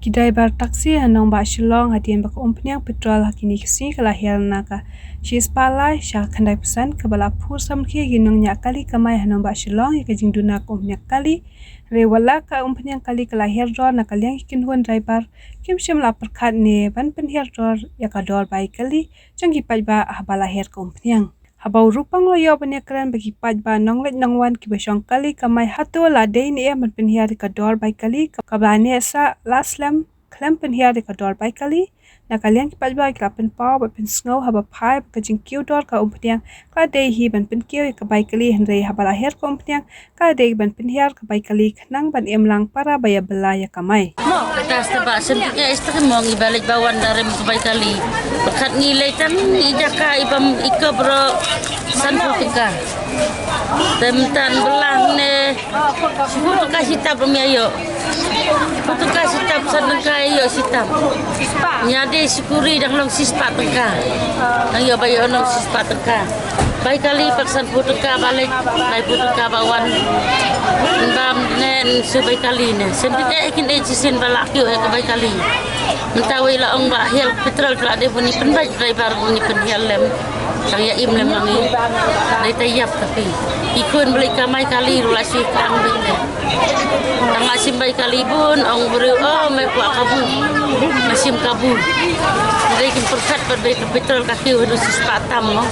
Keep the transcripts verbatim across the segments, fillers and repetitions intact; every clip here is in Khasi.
Ki driver taxi ha nongbah Shillong hadien ba ka umphniang petrol ha kine ki sngi ka la hiar na ka shispah lai sha ka khyndai percent, kaba la phur samrkhie ïa ki nongñiah kali kamai ha nongbah Shillong ïa ka jingduna ka umphniang kali. Hynrei wat la ka umphniang kali ka la hiar dor, na ka liang ki kynhun driver kim shym la pyrkhat ne ban pynhiar dor ïa ka dor bai kali jong ki paidbah haba la hiar ka umphniang. Haba u Rupang u la ïoh ban ïakren bad ki paidbah nongleit nongwan kiba shong kali kamai hato la dei ne em ban pynhiar ïa ka dor bai kali kaba la neh sah la slem khlem pynhiar ïa ka dor bai kali, na ka liang ki paidbah ki la pynpaw bad pynsngew haba phai ba ka jingkiew dor ka umphniang ka la dei hi ban pynkiew ïa ka bai kali, hynrei haba la hiar ka umphniang ka la dei ban pynhiar ka bai kali khnang ban im lang para ba ïa bylla ïa kamai. Mo, ka ta sta ba shem jingeh ista ka mo ngi ba leit ba wan da rem ka bai kali. Pyrkhat ngi leit tang i jaka i bam i kop ro sanphew tyngka. Te mynta bylla ne shiphew tyngka shi tap ym ïa ïoh. Shiphew tyngka shi tap, san tyngka ïa ïoh shi tap. Ïa dei shi kuri dang long shispah tyngka. Dang ïoh ba ïoh long shispah tyngka. Bai kali pat sanphew tyngka ba leit, laiphew tyngka ba wan. Bam ne shu bai kali ne. Shem jingeh kin dei shisien ba la kiew ïa ka bai kali. Mynta wei la ong ba hiar petrol te la dei bun i pynbeit driver bun i pynhiar lem. Tang ïa im lem ma ngi. Dei te ïap tapi. I khun ba leit kamai kali ruh la shu kang beit ne. Tang la shim bai kali bun ong briew, oh, me kwah kabu. Me shim kabu. Dei kin pyrkhat bad bai ka petrol ka kiew haduh shispah tam mo.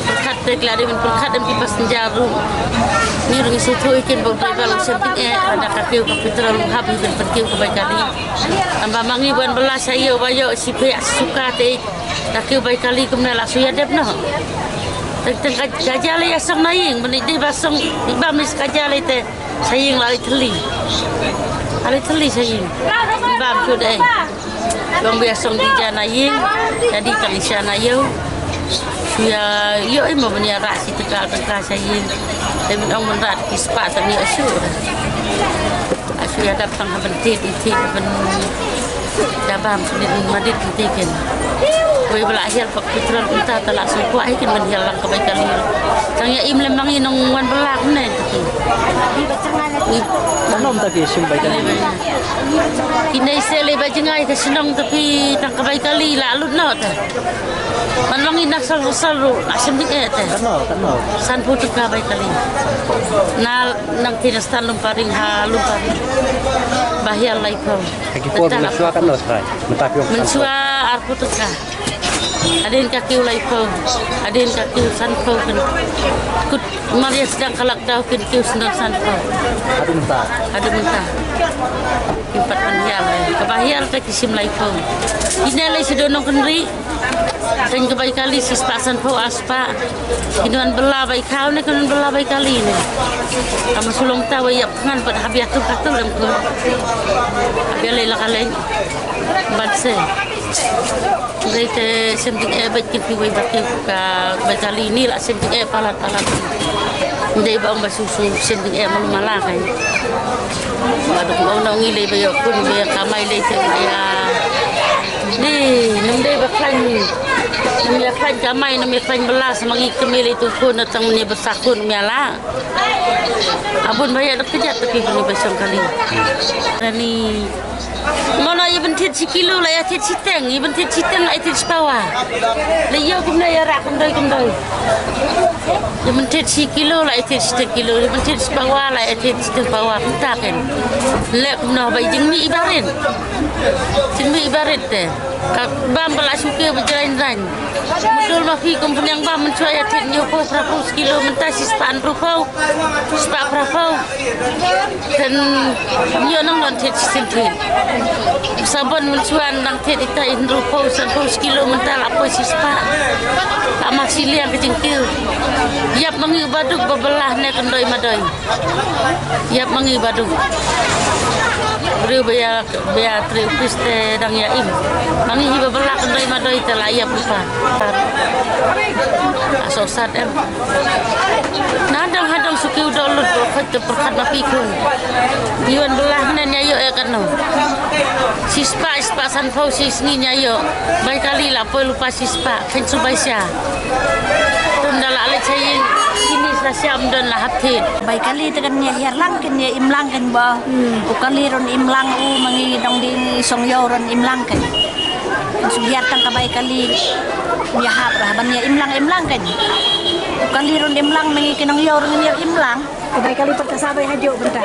Pyrkhat dei la dei ban pyrkhat em ki passenger ruh. Ngi ruh ngi sngewthuh ïa kin ba u driver u shem jingeh lada ka kiew ka petrol u hap hi ban pynkiew ka bai kali. Tang ba ma ngi wan bylla sha ïew ba ïoh shi phew suka te ka kiew bai kali kumne la shu ïa dep noh. Teng teng ka, ka jia lei ïa song na ïing, mynta dei ba song i bam is ka jia lei te sha ïing la lei thylli. La lei thylli sha ïing. I bam shu dei. Long ba ïa song di jia na ïing, jadi tang i sha na ïew. Shu ïa ïoh i mo ban ïa rah shi tyngka tyngka sha ïing. Te ban ong ban rah ki spah tang ïoh shu. Shu ïa dap tang ha ban tied i tied ban ïa bam shu dien madit i tied ken. Wei ba la hiar bak petrol mynta te la shu kwah hi ken ban hiar lang ka bai kali. Tang ïa im lem ma ngi nong wan bylla kumne. Katno mynta ki shim bai kali? Kine se lei ba jngai ka shnong te phi tang ka bai kali la lut noh te. Man long i na sol sol ruh la shem jingeh te. Katno, katno? Sanphew tyngka bai kali. Na nang ti na stan Lumparing ha Lumparing. Ba hiar laiphew. Ha ki por mynshuwa katno shai? Mynta phi ong mynta sanphew. Mynshuwa arphew tyngka. Hadien ka kiew laiphew. Hadien ka kiew sanphew kan. Kut mar ïa sdang ka lockdown kin kiew sdang sanphew. Haduh mynta. Haduh mynta. Kim pat pynhiar. Kaba hiar te ki shim laiphew. Kine lei shi don nongkynrih. Tang ka bai kali shispah sanphew arspah. Kin wan bylla bai khaw ne kin wan bylla bai kali ne. Ka ma shu long ta wei ïap ngan pat hap ïa tul ka tul em ko. Hap ïa lei la ka lei. Ban se. Dei te shem jingeh bad kin phi wei bad kin ka bai kali ni la shem jingeh palat palat. Dei ba ong ba shu shu shem jingeh malu mala kai. Ba duk ong nong ngi lei ba ïoh kun ba ïa kamai lei te ba ïa. Ni, nym dei ba khlaiñ. Nym ïa khlaiñ kamai, nym ïa khlaiñ bylla, sa ma ngi kmie lei tu khun, na tang nym ïa bsa khun, nym ïa lah. A bun ba ïa dap kjat, tapi bun ba shong kali. Rani. Mano ïa ban thied shi kilo, la ïa thied shi teng, ïa ban thied shi teng, la ïa thied shi pawa. La ïa kumne ïa rak kumdoi kumdoi. Ïa ban thied shi kilo, la ïa thied shi teng kilo, ïa ban thied shi pawa, la ïa thied shi teng pawa, kumta ken. Leh kumno ba i jingmih i barit. Jingmih i barit te. Ka bam ka la shu kiew ba jraiñ raiñ. Mudul ma phi kum pynïang bam mynshuwa ïa thied hynñiewphew phraphew shi kilo mynta shispah hynriewphew. Shispah phraphew. Ten ïoh nang don thied shisien thied. Sabon mynshuwa nang thied ita hynriewphew sanphew shi kilo mynta la poi shispah. La ma shi liang ka jingkiew. Ïap ma ngi ba duk ba bylla ne kyndoi madoi. Ïap ma ngi ba duk. Briew ba ïa, ba ïa trei office te dang ïa im. Ma ngi hi ba bylla kyndoi madoi te la ïap lypa. A sosat em. Na dang ha dang shu kiew doh lut ba khot te pyrkhat ma phi khun. Ngi wan bylla hynne ïa ïoh ïa katno. Shispah, shispah sanphew shi sngi ïa ïoh. Bai kali la poi lypa shispah. Khein shu bai sha. Tun da la leit sha ïing. Kine La siam don la hapthi. Bai kali te kan ïa hiar lang kan ïa im lang kan ba. U kali ruh im lang u ma ngi dang dei ngi song ïoh ruh im lang kan. Kan shu hiar tang ka bai kali. Ïa hap lah ban ïa im lang im lang kan. U kali ruh im lang ma ngi ki nong ïoh ruh ïa im lang. Ka bai kali pat ka sa bai hajuh bynta.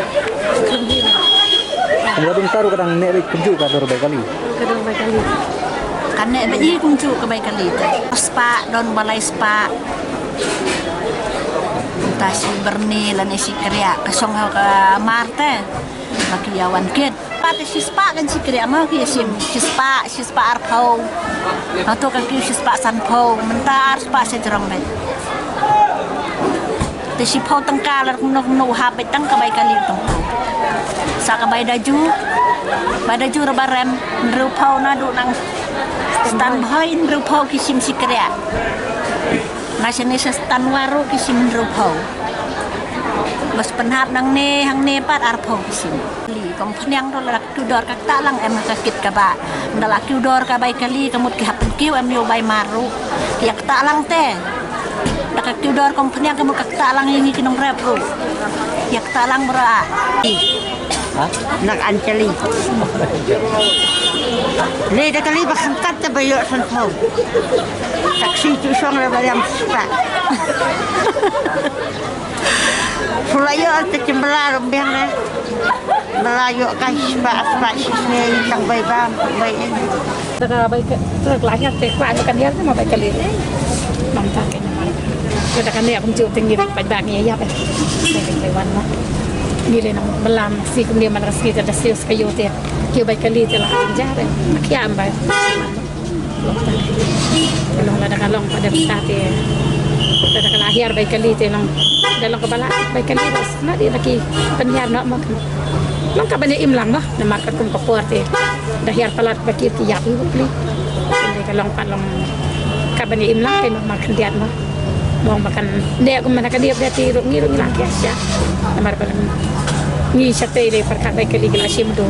Kumba dum taru ka dang neh ri kumjuh ka dor bai kali. Ka dor bai kali. Kan neh ba i kumjuh ka bai kali te. Spah don ba lai spah. Ta shi byrni lane shi kriah ka shong ha ka mar te. Ba ki ïa wan kit. Pat shi spah kan shi kriah ma ki ïa shim. Shi spah, shi spah arphew. Hato ka kiew shi spah sanphew. Mynta ar spah shi jrong beit. Te shiphew tyngka la kumno kumno u hap beit tang ka bai kali tang. Sa ka bai daju. Bai daju ruh ba rem. Hynriewphew naduh nang. Stan bhoi hynriewphew ki shim shi kriah. Nga shane sa stan waru ki shim hynriewphew. Bas pynhap nangne hangne pat arphew ki shim. Li kong phniang to la kiew dor ka kta lang em ha ka kit kaba. Nda la kiew dor ka bai kali ka mut ki hap pynkiew em ïoh bai mar ruh. Ïa kta lang te. Da ka kiew dor kong phniang ka mut ka kta lang ïa ngi ki nongrep ruh. Ïa kta lang bro ah. Ha? Nak Anjali. Le da kali ba khangkat te ba ïoh sanphew. Taksi tu shong le ba ïam spah. Pula ïoh te kim bela ruh biang le. Bela ïoh kai spah spah shisne tang bai bam bai en. Da ka bai ka, da ka la hiar te kwah kan hiar ma bai kali. Mam ta ke. Ka da ka ne kumjuh te ngi bai ba ngi ïap eh. Bai wan ma. Ngi le nang bela si kumne man ka si te da si ka ïoh te. Kiew bai kali te la jar eh. Kiam bai. Long lada ka long pat da pisa te. Lada ka la hiar bai kali te long. Da long kaba lah bai kali bas. Na dei la ki pynhiar noh mo. Long kaba ne im lang mo. Namar katkum ka por te. Da hiar palat ba ki ki ïap hi ba pli. Te ka long pat long kaba ne im lang te mo mar khyndiat mo. Mo ba kan ne kum mana ka diap da te ruh ngi ruh ngi la kiar sha. Namar ba ngi shatei le pyrkhat bai kali ki la shim do.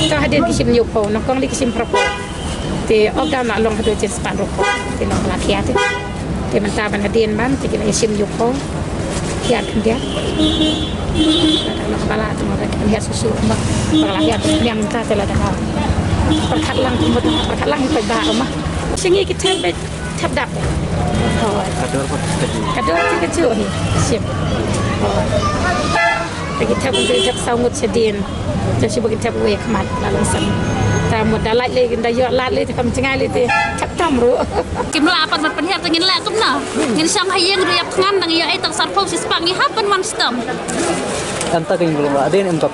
Ka hadien ki shim hynñiewphew, nyngkong le ki shim phraphew. Te ong da na long haduh jin spah ruh ko. Te long la khia te. Te mynta ban hadien ban te ki la shim ïa ko. Khia khyndiat. Long ba la te mo ba khia susu ma. Ba la khia te mynta te la da. Pyrkhat lang te mo pyrkhat lang te ba ma. Shingi ki thep ba thep dap. Ka dor ko. Ka dor te ka ju hi. Shim. Te ki thep te thep saw ngut shadien. Te shi ba kin thep wei khmat la long sam. Ta mut da lait le da ïoh lad le te kam jngai le te thep tam ruh. Kim lah pat ban pynhiar te ngin leh kumno. Ngin shong ha ïing ruh ïap thngan dang ïoh ei tang sarphew shi spah ngi hap ban wan stom. Em ta ka ïing long la den em ka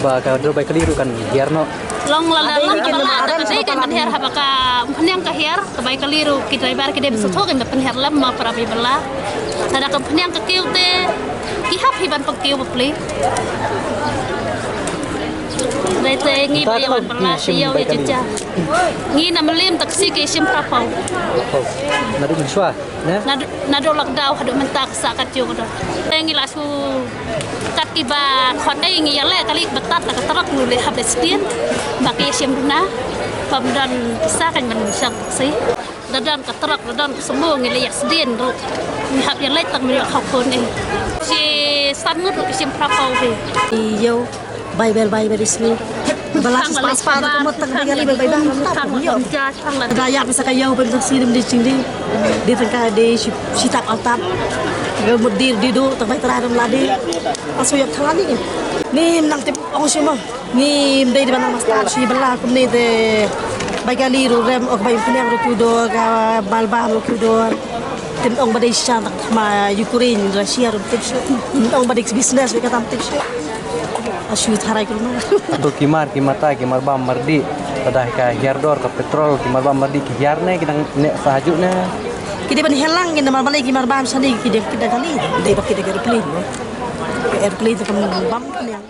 ba ka dor bai kali ruh kan hiar noh. Long la la long ka ba la ta ka dei kan ban hiar haba ka umphniang ka hiar. Ka bai kali ruh ki driver ki dei ba shu thok in da pynhiar lem ma para bi bala. Lada ka pynhiar ka kiew te ki hap hi ban pang kiew ba pli. Dei te ngi ba ïa wan bala shi ïa ïa jinja. Ngi na Mylliem taksi ki shim phraphew. Na dei shwa ne? Na dei lockdown haduh mynta ka sa kat jong do. Te ngi la shu kat ki ba khot ei ngi ïa leh kali ba tat ka trok ngi leh hap leh sdien. Ba ki shim duna. Pam don sa kan ban shang taksi. Da don ka trok, da don ka sumo ngi leh ïa sdien ruh. Ngi hap ïa leit tang ngi ïa khau khun eh. Shi san ngut ruh ki shim phraphew hi. Ïew bai bel bai bel isni. Bala shi spa spa da kumut tang bai gali bai bai bai. Da ïa pisa ka ïew bai tang sdien di jingdi. Di tang ka di shi shi tap al tap. Ga mut dir di du tang bai tara dam ladi. Asu ïa thalani. Ni nang tip ong shi mo. Ngim dei ban nang masta shi bala kumne te bai kali ruh rem ok bai pynïang ruh kudor ka balba ruh kudor. Tin ong ba dei sha tak ma Ukraine Russia ruh tip shu. Tin ong ba dei business ka tam tip shu. Ashu tharai kulma. To ki mar ki mata ki mar bam mar di. Pada ka hiar dor ka petrol ki mar bam mar di ki hiar ne ki dang ne sahajuk ne. Ki dei ban helang ki namar balei ki mar bam sani ki dei ki dang kali. Dei ba ki dei airplane. Airplane te kam bam pynïang.